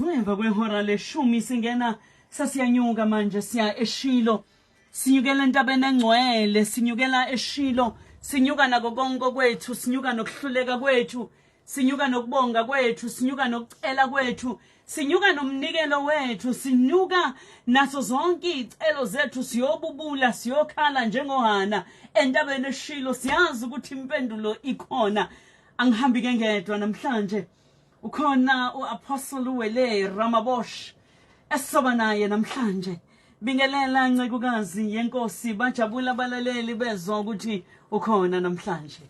Emva kwehora leshumi singena sesiyanyuka manje siya eShilo. Sinyukela entabeni engcwele, sinyukela eShilo, sinyuka nako konke kwethu, sinyuka nokuhluleka kwethu, sinyuka nokubonga kwethu, sinyuka nokucela kwethu, sinyuka nomnikelo wethu, sinyuka naso zonke izicelo zethu, siyobubula, siyokhala njengoHana entabeni eShilo. Siyazi ukuthi impendulo ikhona. Angihambi ke ngedwa namhlanje. Ukhona uApostle Wele Ramabosh esizoba naye namhlanje. Bingelela ncekukazi yenkosi, bajabula abalaleli bezwa ukuthi ukhona namhlanje.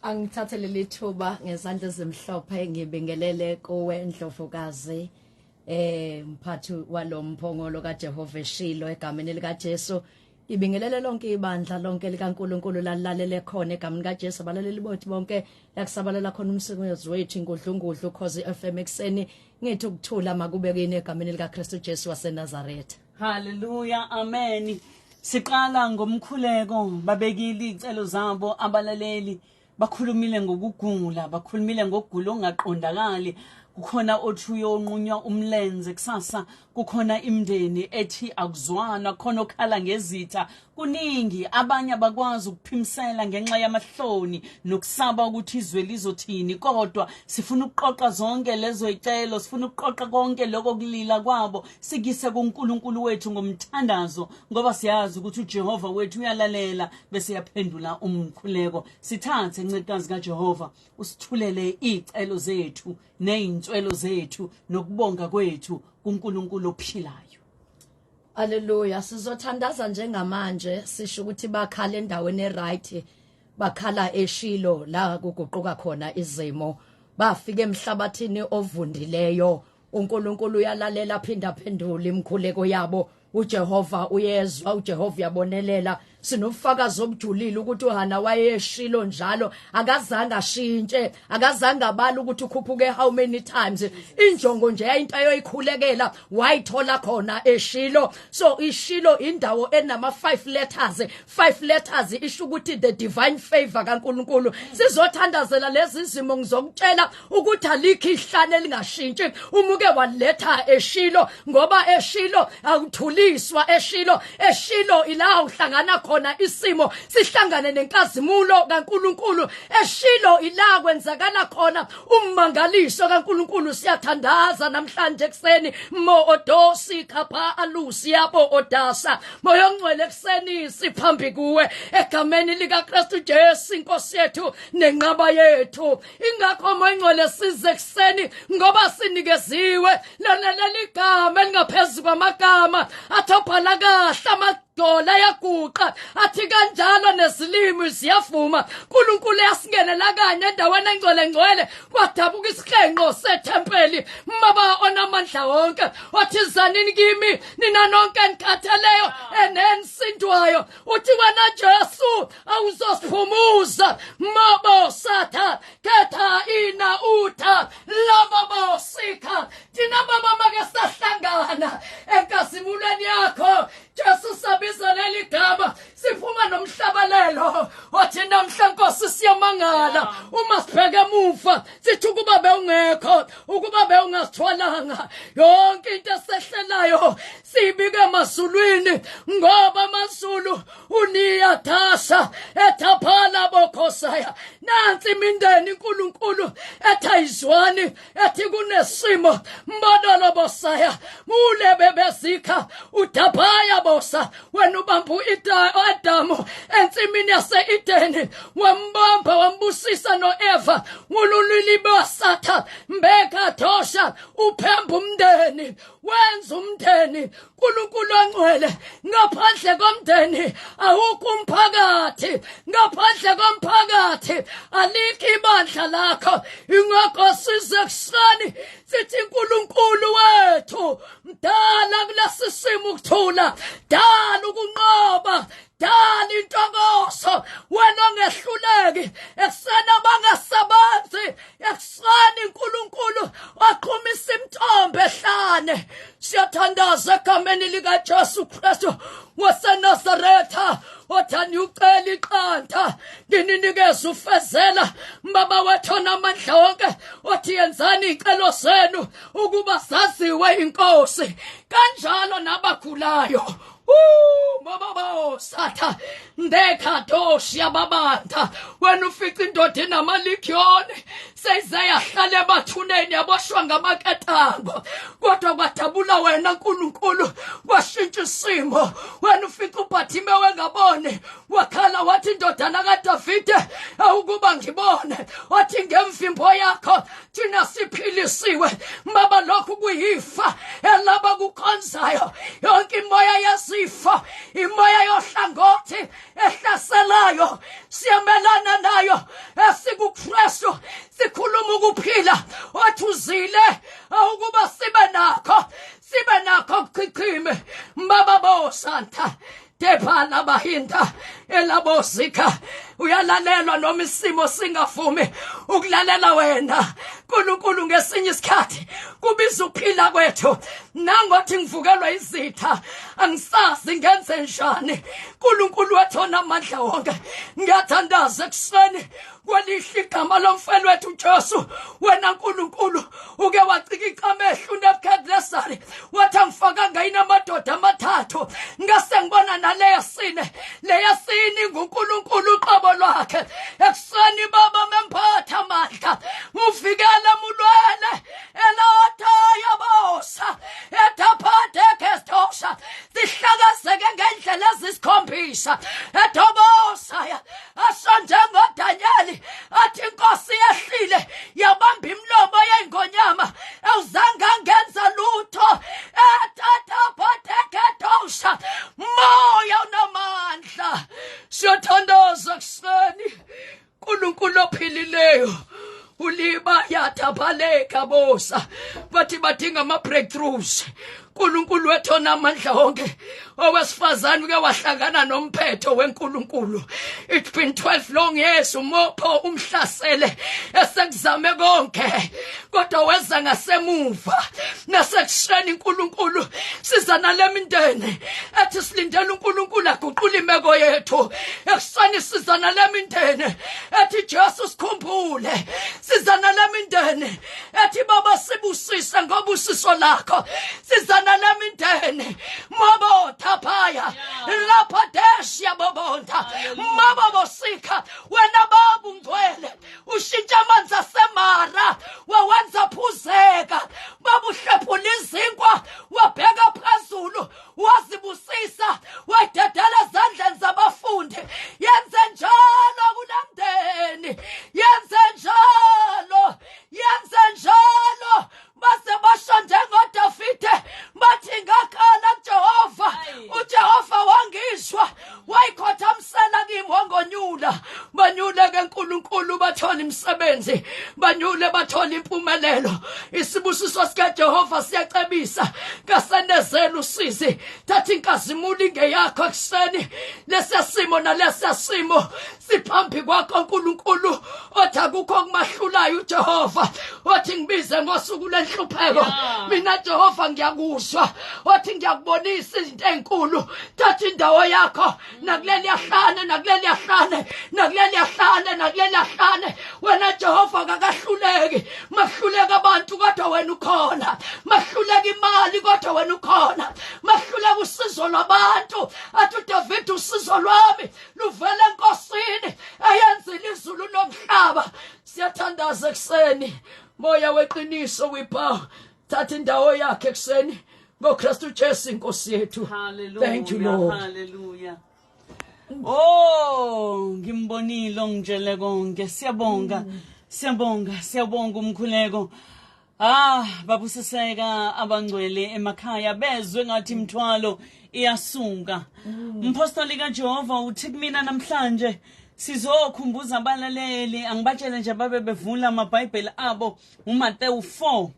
Angithathe leli thuba ngezandla ezimhlophe ngibingelele kuwe Ndlovukazi, mphathi walomphongolo kaJehova eShilo, egameni lika Jesu. Ngibingelele lonke ibandla lonke likaNkuluNkulu lalilalele khona egameni kaJesu, abalaleli bothi bonke lakusabalela khona umsebenzi wethu ingudlungudlu Khosi FM ekuseni. Ngithi ukuthula makube kini egameni likaKristu Jesu waseNazaretha. Haleluya, amen. Siqala ngomkhuleko, babekile izicelo zabo abalaleli, bakhulumile ngokugula, bakhulumile ngokugula okungaqondakali. Kukhona othi uyonqunywa umlenze kusasa, kukhona imndeni ethi akuzwanwa, kukhona okhala ngezitha, kuningi. Abanye abakwazi ukuphimisela ngenxa yamahloni nokusaba ukuthi izwe lizothini, kodwa sifuna ukuqoqa zonke lezo zicelo, sifuna ukuqoqa konke lokho kulila kwabo, sikise kuNkulunkulu wethu ngomthandazo, ngoba siyazi ukuthi uJehova wethu uyalalela bese yaphendula umkhuleko. Sithathe ncekukazi kaJehova, usithulele izicelo zethu nezinswelo zethu nokubonga kwethu kuNkulunkulu ophilayo. Haleluya, sizothandaza njengamanje sisho ukuthi bakhala endaweni eright, bakhala eShilo la kuguquka khona izimo, bafika emhlabathini ovundileyo. uNkulunkulu uyalalela, phinda phendula imikhuleko yabo. uJehova uyezwa, uJehova uyabonelela. Sinobufakazi obujulile ukuthi uHana wayeshilo njalo, akazange ashintshe, akazange abala ukuthi ukhuphuke how many times. Injongo nje yayinto ayoyikhulekela wayithola khona eShilo. So iShilo indawo enama 5 letters. 5 letters isho ukuthi the divine favor kaNkuluNkulu. Sizothandazela lezi zimo. Ngizokutshela ukuthi alikho ihlane elingashintshi umuke waletha eShilo, ngoba eShilo akuthuliswa. eShilo, eShilo ila uhlangana khona isimo sihlangane nenkazimulo kaNkuluNkulu. eShilo ila kwenzakala khona ummangaliso kaNkuluNkulu. Siyathandaza namhlanje ekseni mo odosi khapha alusi yabo odasa moya ongcwele, ekseni siphambi kuwe egameni likaKristu Jesu inkosi yethu nenqaba yethu. Ingakho moya ongcwele size kuseni, ngoba sinikeziwe lona leli gama elingaphezu kwamagama, athobhala kahle amadola ayaguqa athi kanjalo nezilimi ziyavuma. uNkulunkulu yasingenela kanye endaweni engcwele ngcwele, kwadabuka isihenqo sethempeli. Maba onamandla wonke wathi, "Zanini kimi nina nonke enikhatheleyo enenisindwayo." Uthi wena Jesu awuzosiphumuza. Mabo satha ketha ina utha laba bosikha thina baba, make sahlangana enkazimulweni yakho Jesu. Sabiza leli gama siphuma nomhlabalelo wathi namhla Nkosi siyamangala uma sibheke emuva, sithi ukuba bewungekho, ukuba bewungasithwalanga, yonke into esehlelayo siyibike emazulwini, ngoba amazulu uniyathasha ethaphala bokhosaya. Nansi imindeni uNkulunkulu ethayizwani, ethi kunesimo mbonolo bosaya mule bebezikha udabhaya bosa. Wena ubamba uAdamu ensimini yase-Edeni, wambamba, wambusisa noEva ngululwili basatha mbeka thosha uphemba umndeni, wenza umndeni. uNkulunkulu ongcwele, ngaphandle komndeni awukho umphakathi, ngaphandle komphakathi alikho ibandla lakho. Ingakho size kusani sithi uNkulunkulu wethu mdala kulesi simo ukuthula, dala ukunqoba, dala intokozo, wena ongehluleki. Ekuseni abangasebenzi, ekuseni uNkulunkulu waqhumisa imithombo ehlala. Sathane. Siyathandaza egameni likaJesu Kristu waseNazaretha, othani ucela iqanda ngininikeze ufezela. Baba wethu onamandla wonke, othi yenzani iy'celo zenu ukuba zaziwe inkosi, kanjalo nabagulayo. Baba satha ndekhadoshi yababanta. Wena ufica indoda inamaligiyoni, seyize yahlala emathuneni, yaboshwa ngamaketango, kodwa kwadabula wena Nkulunkulu, kwashintsha isimo. Wena ufica uBhathime wengaboni, wakhala wathi, "Indodana kaDavide, awukuba ngibone." Wathi, "Ngemvimbo yakho thina siphilisiwe." Baba, lokhu kuyifa elaba kukhonzayo. Yonke imoya yesifo, imoya yohlangothi ehlaselayo, siyamelana nayo esikuKristu. Sikhuluma ukuphila othi uzile awukuba sibe nakho, sibe nakho kuchichime. Baba bosanta depha bahinda elabozika, uyalalelwa noma isimo singavumi ukulalela wena Nkulunkulu. Ngesinye isikhathi kubiza uphila kwethu nangothi ngivukelwa izitha, angisazi ngenze njani. Nkulunkulu wethu onamandla wonke, ngiyathandaza ekuseni kwelihle igama lomfelo wethu Jesu. Wena Nkulunkulu uke wacikica amehlo uNebukadnezari, wathi angifakanga yini amadoda amathathu, ngase ngibona naleya sine, leya sine nguNkulunkulu uqobo lwakhe. Ekuseni baba, memphatha amandla, muvikele, mulwele elatha yabosa ethaphade kestosha, sihlakazeke ngendlela ezisikhombisa ethobosa. Asho njengoDanyeli athi inkosi yehlile yabamba imilomo yengonyama, awuzange angenza lutho. Etataphatheketosha, moya unamandla, siyothandaza kuseni. Nkulunkulu ophilileyo, uliba yathabaleka bosa, bathi badinga ama-breakthroughs. Nkulunkulu wethu onamandla wonke, owesifazane uke wahlangana nomphetho weNkulunkulu. It's been 12 long years umopho umhlasele, esekuzame konke, kodwa weza ngasemuva nasekusheni. Unkulunkulu, siza nale mindeni ethi silindele uNkulunkulu aguqule imeko yethu ekuseni. Siza nale mindeni ethi, "Jesu, sikhumbule." Siza nale mindeni ethi, "Baba, sibusise ngobusiso lakho." Siza nale mindeni mabo thaphaya lapha desh yabobonda mabo bosika. Wena baba ungcwele, ushintsha amanzi asemara wawenza phuzeka. Babuhlephula izinkwa, wabheka phezulu, wazibusisa, wadedela ezandleni zabafundi. Yenze njalo kulamndeni, yenze njalo, yenze njalo, base basho njengoDavide bathi, "Ngakhala kuJehova, uJehova wangizwa, wayikhothamisela kimi, wangonyula." Banyule ke Nkulunkulu, bathola imisebenzi, banyule, bathola impumelelo. Isibusiso sikaJehova siyacebisa, kasenezela usizi. Thatha inkazimulo ingeyakho ekuseni. Lesesimo nalesesimo siphambi kwakho Nkulunkulu, othi akukho okumahlulayo uJehova, othi ngibize ngosuku lenhlupheko, mina Jehova ngiyakuzwa, othi ngiyakubonisa izinto ezinkulu. Thatha indawo yakho nakuleli yahlane, nakuleli yahlane, nakuleli yahlane, nakuleli yahlane. Wena Jehova kakahluleki. Mahluleka abantu, kodwa wena ukhona. Mahluleka imali, kodwa wena ukhona. Mahluleka usizo lwabantu, athi uDavid, "Usizo lwami luvela enkosini eyenzile izulu nomhlaba." Siyathandaza ekuseni. Moya weqiniso, we bow, thatha indawo yakhe ekuseni ngoKristu Jesu inkosi yethu. Thank you, Lord. Hallelujah. Oh, ngimbonile ongitshele konke. Siyabonga. Siyabonga, siyabonga umkhuleko. Ah, babusiseka abangcwele emakhaya, bezwe ngathi imithwalo iyasuka. Mpostoli kaJehova uthi kumina namhlanje sizokhumbuza abalaleli, angibatshele nje babe bevula amaBhayibheli abo, uMateyu 4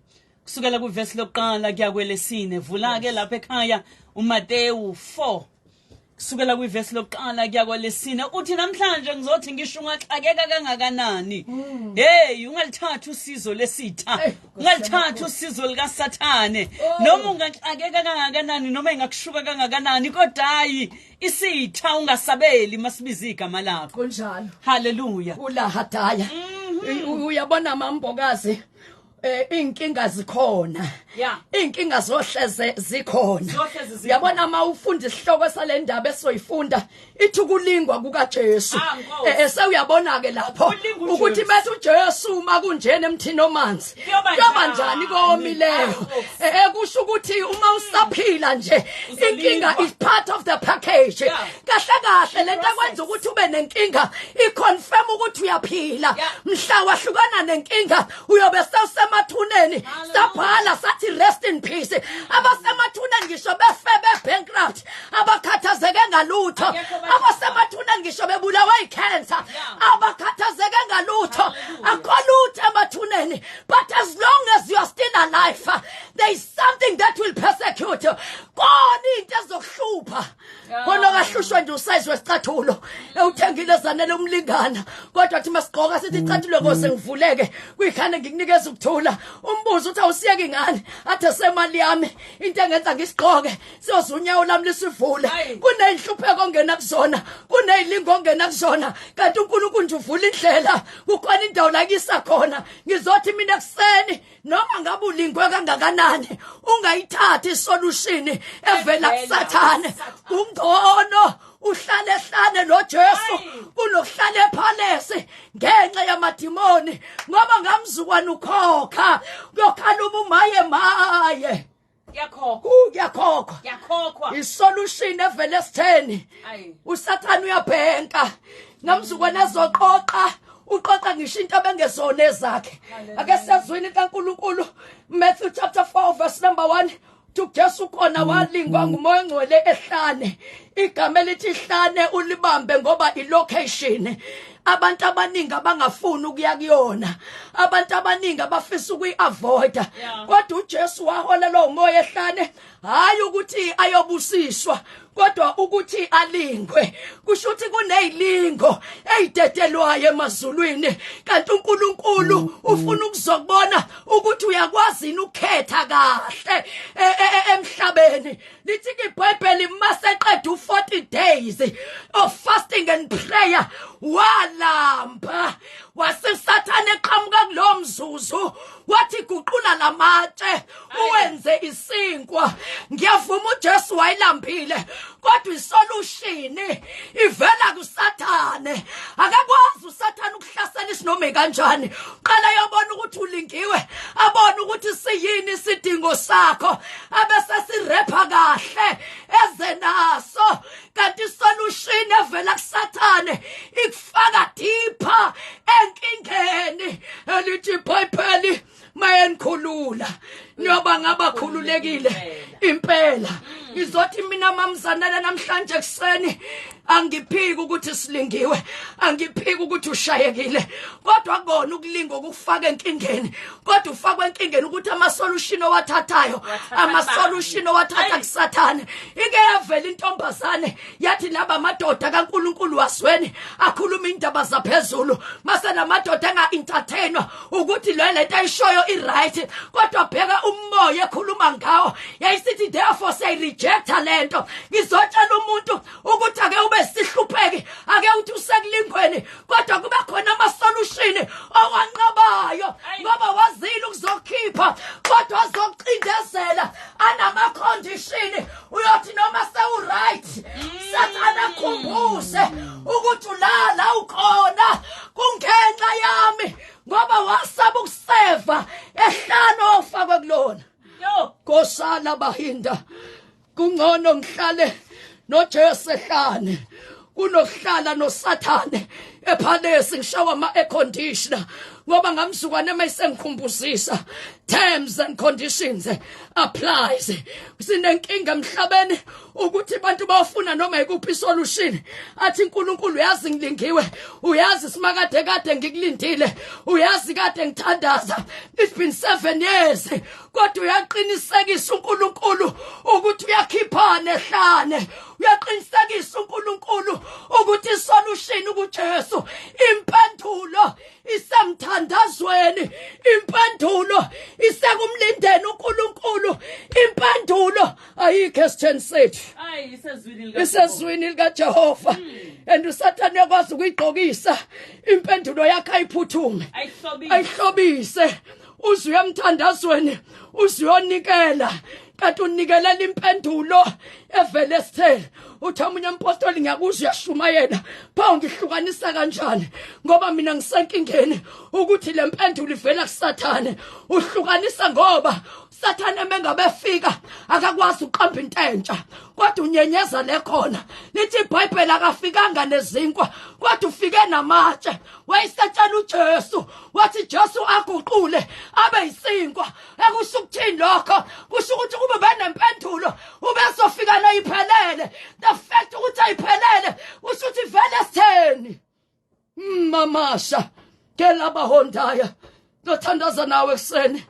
kusukela kuvesi lokuqala kuya kwelesine. Vula ke lapha ekhaya uMateyu 4. Kusukela kwivesi lokuqala kuya kwalesine uthi namhlanje ngizothi ngisho ungaxakeka kangakanani. Hey, ungalithatha usizo lesitha. Hey, Ungalithatha usizo likaSathane. Oh. Noma ungaxakeka kangakanani noma ingakushuka kangakanani kodwa hayi isitha ungasabeli masibiza igama lakho. Kunjalo. Hallelujah. Ulahadaya. Uyabona mambokazi inkinga zikhona. Inkinga zohleze zikhona. Zohleze zikhona. Uyabona uma ufunda isihloko sale ndaba esizoyifunda ithi ukulingwa kukaJesu. Ah, Nkosi. Sewuyabona ke lapho Ulinga uJesu. ukuthi bethi uJesu uma kunjena emthini omanzi Kuyoba kuyoba njani? njani komileyo. Ah, Nkosi. Kusho ukuthi uma usaphila nje Uzolingwa. inkinga is part of the package. Kahle kahle lento Process. ekwenza ukuthi ube nenkinga iconfirm ukuthi uyaphila. Mhla wahlukana nenkinga uyobe sewusemathuneni. Hallelujah. Sabhala sathi rest in peace. Abasemathuneni ngisho befe be bankrupt abakhathazeke ngalutho. Akekho obahluphayo. Abasemathuneni ngisho bebulawa yicancer abakhathazeke ngalutho. Hallelujah. Akho lutho emathuneni, but as long as you are still alive there is something that will persecute you. Kona into ezokuhlupha. Kona okahlushwa nje usize wesicathulo ewuthengile zanele umlingana, kodwa thi masigqoka sithi icathulo kose ngivuleke kuyikhane ngikunikeza ukuthula. Umbuzo uthi awusiyeki ngani, athe semali yami into engenza ngisigqoke siyoze unyawo lami lisivule. Ayi. Kuneyinhlupheko ongena kuzona, kuneyilingo ongena kuzona, kanti uNkulunkulu nje uvula indlela, kukhona indawo la kuyisa khona. Ngizothi mina ekuseni noma ngabe ulingwe kangakanani ungayithathi isolution evela Evela kuSathane. Kungcono uhlale ehlane noJesu Ayi. kunokuhlala epalace ngenxa yamadimoni, ngoba ngamzukwana ukhokha kuyokhala uma umaye maye. Kuyakhokhwa. Kuyakhokhwa. Kuyakhokhwa. Isolution evela esitheni. Ayi. uSathane uyabhenka ngamzukwana ezoqoqa uqoqa ngisho into abengezona ezakhe. Ake sezwini kaNkuluNkulu, Matthew chapter 4 verse number 1 uJesu khona walingwa ngumoya ongcwele ehlane. Igama elithi ihlane ulibambe ngoba ilocation abantu abaningi abangafuni ukuya kuyona, abantu abaningi abafisa ukuyiavoida. Kodwa uJesu wahola lo moya ehlane, hayi ukuthi ayobusiswa kodwa ukuthi alingwe. Kusho ukuthi kunezilingo ezidedelwayo emazulwini, kanti uNkulunkulu ufuna ukuzokubona ukuthi uyakwazi yini ukukhetha kahle emhlabeni. Lithi iBhayibheli maseqeda u40 days of fasting and prayer walamba, wasesathane eqhamuka kulowo mzuzu wathi guqula lamatshe uwenze isinkwa. Ngiyavuma uJesu wayelambile, kodwa isolution ivela kuSathane. Akakwazi uSathane ukuhlasela isinoma kanjani. Qala yobona ukuthi ulingiwe, abone ukuthi siyini isidingo sakho, abese sirepha kahle eze naso. Kanti isolution evela kuSathane ikufaka deeper enkingeni. Elithi iBhayibheli mayenikhulula niyoba ngabakhululekile impela. Ngizothi mina mamzanele namhlanje kuseni angiphiki ukuthi silingiwe, angiphiki ukuthi ushayekile, kodwa kona ukulinga ukufaka enkingeni, kodwa ufakwe enkingeni ukuthi ama solution owathathayo, Wathatha ama bani? solution owathatha Ayi. kuSathane. Ike yavela intombazane yathi laba madoda kaNkuluNkulu wasweni akhuluma indaba zaphezulu, mase namadoda enga entertainwa ukuthi le lento ayishoyo i right, kodwa bheka umoya ekhuluma ngawo. Yayisithi therefore say rejecta lento. Ngizotshela umuntu ukuthi ake ube sihlupheki, ake uthi usekulingweni, kodwa kube khona ama solution owanqabayo, Ayi. ngoba wazile ukuzokhipha kodwa azocindezela anama condition. Uyothi noma sewu right Sathana akhumbuse ukuthi ulala ukhona kungenxa yami, ngoba wasaba ukuseva ehlano ofakwe kulona. Yo. Kosala bahinda, kungcono ngihlale noJesu ehlane kunokuhlala noSathane epalace ngishawa ama air conditioner, ngoba ngamzukwane mayisengikhumbuzisa terms and conditions applies. Sinenkinga emhlabeni ukuthi abantu bafuna noma ikuphi solution. Athi uNkulunkulu uyazi ngilingiwe, uyazi simakade kade ngikulindile, uyazi kade ngithandaza, it's been 7 years, kodwa uyaqinisekisa uNkulunkulu ukuthi uyakhiphana ehlane. Uyaqinisekisa uNkulunkulu ukuthi isolution kuJesu, impendulo isemthandazweni, impendulo isekumlindeni uNkulunkulu, impendulo ayikho esitheni sethu. Ayi, isezwini lika Isezwini likaJehova. And uSathane uyakwazi ukuyigqokisa impendulo yakhe, ayiphuthume, ayihlobise, ayihlobise. Uze uye emthandazweni, uze uyonikela, kanti unikelela impendulo evele esitheni. Uthi omunye umpostoli, ngiyakuzwa uyashumayela, pho ngihlukanisa kanjani, ngoba mina ngisenkingeni ukuthi le mpendulo ivela kuSathane? Uhlukanisa ngoba Sathane mengabe efika akakwazi ukuqamba into entsha, kodwa unyenyeza lekhona. Lithi iBhayibheli akafikanga nezinkwa, kodwa ufike namatshe. Wayesetshela uJesu, wathi Jesu aguqule abe yisinkwa. Ekusho ukuthini lokho? Kusho ukuthi kube benempendulo ubezofika nayiphelele. The fact ukuthi ayiphelele kusho ukuthi vele sitheni. Mamasha ke labahondaya, lothandaza nawe ekuseni,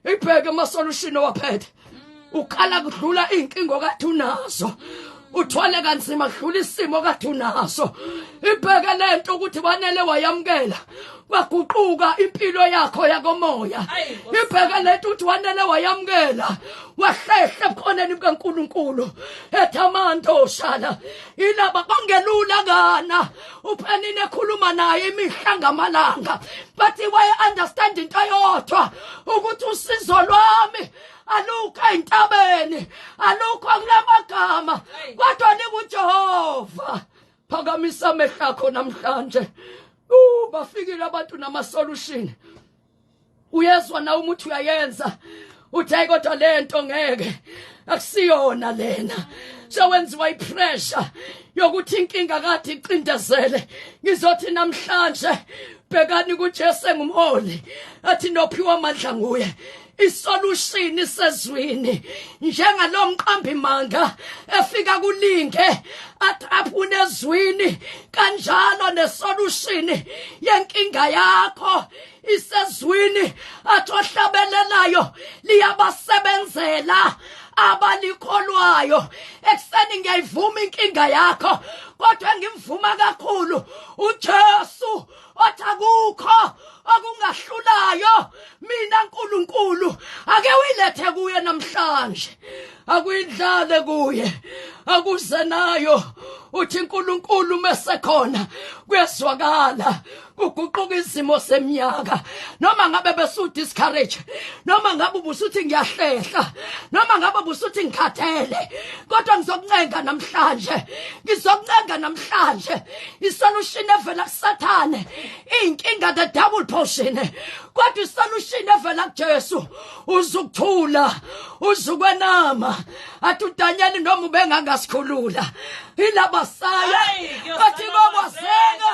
ibheke ama solution owaphethe. Ukhala kudlula inkingo kade unazo, uthwale kanzima kudlula isimo kade unaso. Ibheke lento ukuthi wanele wayamukela, kwaguquka impilo yakho yakomoya. Ibheke lento ukuthi wanele wayamukela, wahlehla ebukhoneni bukaNkulunkulu. Ethamando shala ilaba kongelula kana uPhenini ekhuluma naye imihla ngamalanga, bathi waye understand into eyodwa, ukuthi usizo lwami alukho entabeni, alukho kulamagama, kodwa likuJehova. Phakamisa amehlo akho namhlanje. Bafikile abantu nama solution. Uyezwa na umuthi uyayenza, uthi hayi, kodwa lento ngeke, akusiyona lena. Sewenziwa ipressure yokuthi inkinga kade icindezele. Ngizothi namhlanje bhekani kuJesu engumholi, athi nophiwa amandla nguye. Isolution isezwini. Njengalo mqambi manga efika kulinge athapune ezwini, kanjalo nesolution yenkinga yakho isezwini. Athi ohlabelelayo, liyabasebenzela abalikholwayo. Ekuseni ngiyayivuma inkinga yakho, kodwa engimvuma kakhulu uJesu othi akukho okungahlulayo mina uNkulunkulu. Ake uyilethe kuye namhlanje, akuyidlale kuye, akuze nayo. Uthi uNkulunkulu mesekhona kuyezwakala, kuguquka izimo seminyaka. Noma ngabe besu discourage, noma ngabe ubusuthi ngiyahlehla, noma ngabe ubusuthi ngikhathele, kodwa ngizokuncenga namhlanje, ngizokuncenga namhlanje. Isolution evela kuSathane inkinga, the double portion, kodwa isolution evela kuJesu uzukuthula, uzukwenama. Athi uDaniel noma ubengangasikhulula ilabasaya, bathi kokwazeka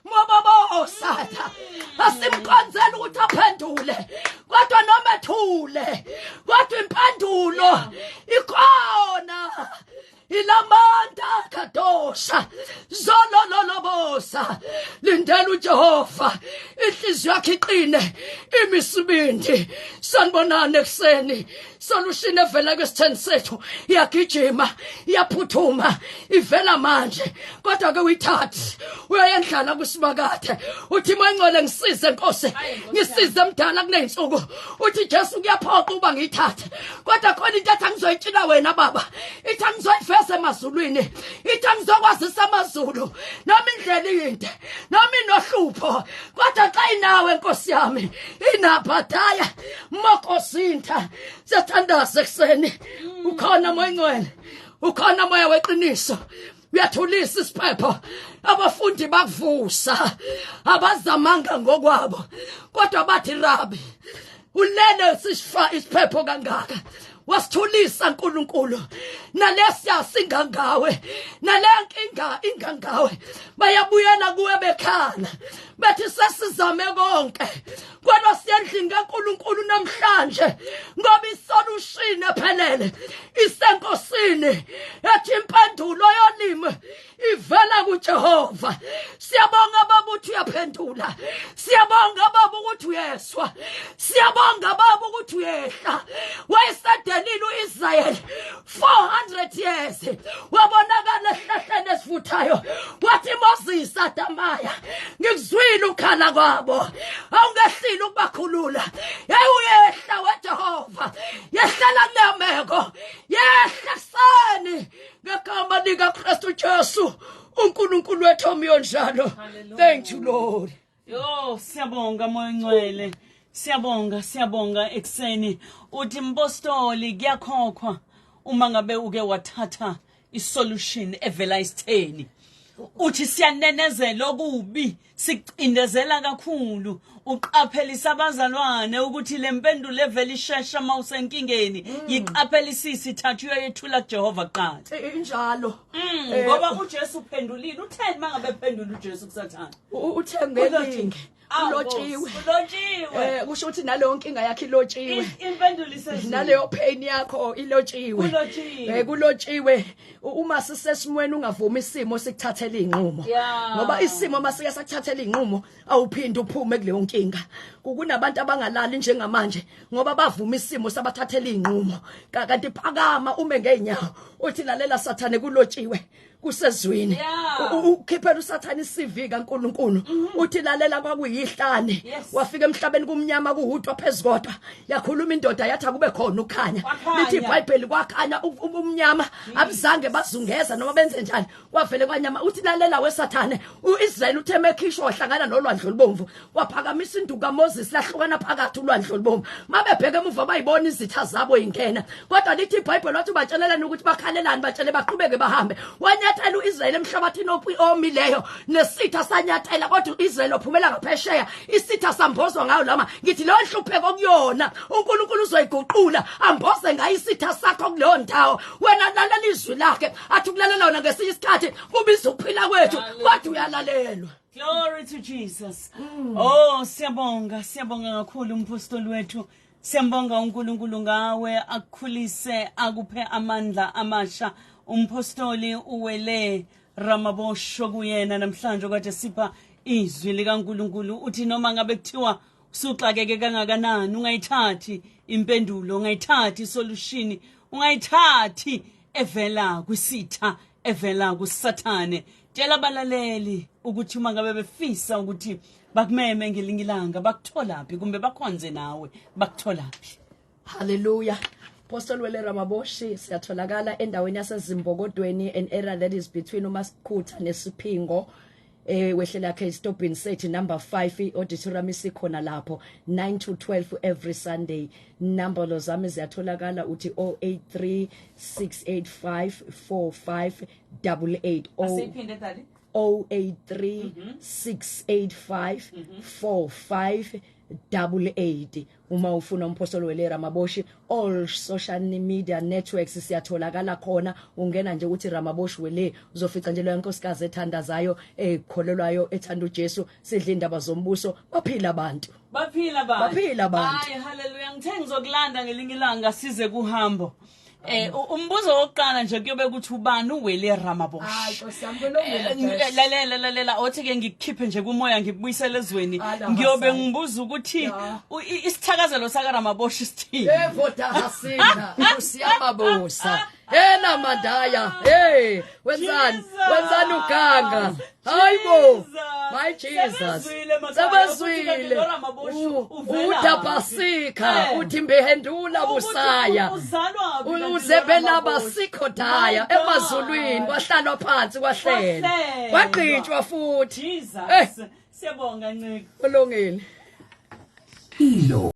ngoba osatha asimkhonzela ukuthi aphendule, kodwa noma ethule, kodwa impendulo ikhona. Ilamanda kadosha zolololobosa. Lindela uJehova, inhliziyo yakhe iqine, imisibindi. Sanibonani ekuseni. Solution evela kwesitheni sethu iyagijima, iyaphuthuma, ivela manje, kodwa ke uyithathe uyayendlala kuSimakade. Uthi, "Moyingcwele, ngisize Nkosi, ngisize mdala." Kuneyinsuku uthi, "Jesu, kuyaphoqa uba ngiyithathe, kodwa khona into ethi angizoyitshela wena Baba, ithi angizoyiveza emazulwini, ithi angizokwazisa amazulu. Noma indlela iyinde, noma inohlupho, kodwa xa inawe Nkosi yami inabhadaya mokosintha." Siyathandaza ekuseni. Ukhona Moya Ingcwele, ukhona Moya weqiniso, uyathulisa isiphepho. Abafundi bakuvusa, abazamanga ngokwabo, kodwa bathi, "Rabi, ulele sisifa isiphepho kangaka." Wasithulisa uNkulunkulu. Nalesiya singangawe, nale nkinga ingangawe. Bayabuyela kuwe bekhala, bethi sesizame konke, kodwa siyendlini kaNkulunkulu namhlanje, ngoba isolution ephelele isenkosini, ethi impendulo yolimi ivela kuJehova. Siyabonga Baba ukuthi uyaphendula. Siyabonga Baba ukuthi uyeswa. Siyabonga Baba ukuthi uyehla. Wayesedelile uIsrael 400 years, wabonakala. ovuthayo. Wathi Moses Adamaya, ngikuzwile ukhala kwabo, awungehlile ukubakhulula. Hey, uyehla weJehova, yehlela kuleyo meko, yehla kuseni ngegama likaKristu Jesu uNkulunkulu wethu omiyo njalo. Thank you Lord. Yo, siyabonga Moya Ngcwele. Siyabonga, siyabonga ekseni. Uthi mpostoli kuyakhokhwa uma ngabe uke wathatha isolution evela isitheni. Uthi siyanenezela okubi, sicindezela kakhulu. Uqaphelisa abazalwane ukuthi le mpendulo evela ishesha mawusenkingeni, yiqaphelisise ithatha uyoyethula kuJehova kuqala. Injalo. Ngoba uJesu uphendulile, utheni mangabe ephendula uJesu kuSathane? Uthe ngelinge ulotshiwe. Ulotshiwe. Kusho ukuthi naleyo nkinga yakhe ilotshiwe. Impendulo isezulwini. Naleyo pain yakho ilotshiwe. Kulotshiwe. Kulotshiwe. Uma sisesimweni ungavumi isimo sikuthathela inqumo. Ngoba isimo masike sakuthathela inqumo awuphinde uphume kuleyo nkinga. Kunabantu abangalali njengamanje ngoba bavuma isimo sabathathela inqumo. Kanti phakama ume ngeenyawo uthi lalela Sathane kulotshiwe. Kusezwini. Ukhiphela uSathane iCV kaNkuluNkulu. Uthi lalela kwakuyihlane. Wafika emhlabeni kumnyama kuhutwa phezukodwa. Yakhuluma indoda yathi akube khona ukukhanya. Lithi iBhayibheli kwakhanya umnyama abuzange bazungeza noma benze njani. Kwavele kwanyama. Uthi lalela weSathane, uIsrael uthe mekhishwa wahlangana nolwandle olubomvu. Waphakamisa induku kaMoses lahlukana phakathi ulwandle olubomvu. Mabebheka emuva bayibona izitha zabo ingena. Kodwa lithi iBhayibheli wathi batshelelana ukuthi bakhalelani, batshele baqhubeke bahambe. Wanyathela uIsrael emhlabathini omileyo nesitha sanyathela, kodwa uIsrael waphumela ngaphesheya. Isitha sambozwa ngayo lama. Ngithi leyo nhlupheko kuyona uNkulunkulu uzoyiguqula amboze ngayo isitha sakho kuleyo ndawo. Wena lalela izwi lakhe, athi ukulalela wona ngesinye isikhathi kubiza ukuphila kwethu, kodwa uyalalelwa. Glory to Jesus. Oh, siyabonga, siyabonga kakhulu umpostoli wethu. Siyambonga uNkulunkulu ngawe, akukhulise, akuphe amandla amasha. Umpostoli uWele Ramabosho kuyena namhlanje kade sipha izwi likaNkulunkulu. Uthi noma ngabe kuthiwa usuxakeke kangakanani, ungayithathi impendulo, ungayithathi isolution, ungayithathi evela kwisitha, evela kuSathane. Tshela abalaleli ukuthi uma ngabe befisa ukuthi bakumeme ngelinye ilanga bakutholaphi, kumbe bakhonze nawe bakutholaphi. Hallelujah. Apostle Wele Ramaboshi siyatholakala endaweni yaseZimbokodweni, an area that is between uMasikhutha neSiphingo. Wehlela ke stopin set number 5, auditorium isikhona lapho 9 to 12 every Sunday. Number zami ziyatholakala uthi 083 685 4588. Asiphinde dali. 083 685 4588. Uma ufuna umpostoli Wele Ramaboshi, all social media networks siyatholakala khona. Ungena nje ukuthi Ramaboshi Wele, uzofica nje leyo nkosikazi ethandazayo, ekholelwayo, ethanda uJesu, sidla indaba zombuso, baphila abantu. Baphila abantu. Baphila abantu. Hayi, haleluya. Ngithe ngizokulanda ngelinye ilanga size kuhambo. Umbuzo wokuqala nje kuyobe kuthi ubani uWele Ramaboshi? Hayi Nkosi yami, kulungile. Lalela, lalela, othi ke ngikukhiphe nje kumoya ngikubuyisele ezweni. Ala, Ngiyobe Hassan. ngibuza ukuthi Ya. isithakazelo saka Ramaboshi sithini? Evoda hasina usiyamabusa ena mandaya, hey, wenzani? Jesus. Wenzani uganga? Hayibo. Jesus. My Jesus. Sebezwile emakhaya ukuthi kanti Sebezwile. lo Ramaboshi uvelaphi. Udabasika uthi mbehendula Ukuthi busaya. Uzalwa phi kanti lo Uzebela Ramaboshi? basikhodaya My God. emazulwini, kwahlalwa phansi kwahlela. Kwahlelwa. Kwagqitshwa futhi. Jesus. Eh. Siyabonga Nciko. Kulungile. Ilo.